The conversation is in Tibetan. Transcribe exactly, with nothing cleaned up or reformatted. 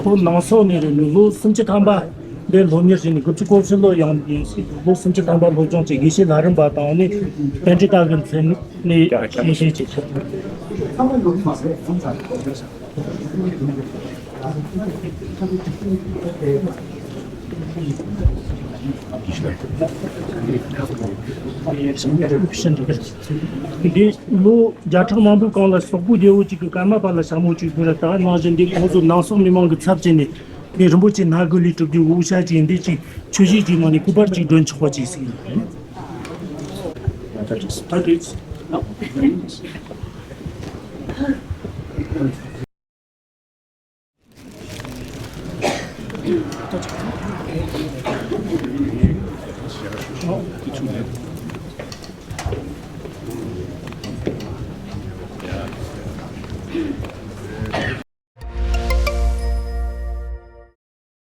ལོ་ནང་སོག་ནས་རེད། ལོ་སུམ་ཅུ་ཐམ་པ་འདི་སློབ་གཉེར་བྱས་ནས། དགུ་བཅུ་གོ་བཞི་ལོ་ཡང་ཡིན་སྲིད། ལོ་སུམ་ཅུ་ཐམ་པ་སློབ་སྦྱོང་བྱས། དགེ་བཤེས་ལྷ་རམས་པ་དང་ནི་པཎྜི་ཏ་གི་མཚན་ནས་ཤེས་བྱས་བྱས། འདི་ལོ་བརྒྱ་ཕྲག་མང་པོའི་གོང་ལ་སོག་པོ་རྒྱལ་པོ་གཅིག་གིས་ཀརྨ་པ་ལ་ཞྭ་མོ་གཅིག་ཕུལ་ར། ད་ནང་བཞིན་འདི་ཁོང་ཚོ་ནང་སོག་མི་མང་གི་ཚབ་བྱས་ནས། འདི་རིན་པོ་ཆེ་སྣ་དགུ་ལས་གྲུབ་རྒྱུ་འོ་ཞ་གཅིག་འདི་གཅིག་མཆོད་གཞིས་གཅིག་ནང་ནས་སྐུ་པར་གཅིག་སྒྲོན་ཆོག་པ་བྱས་ཟིན།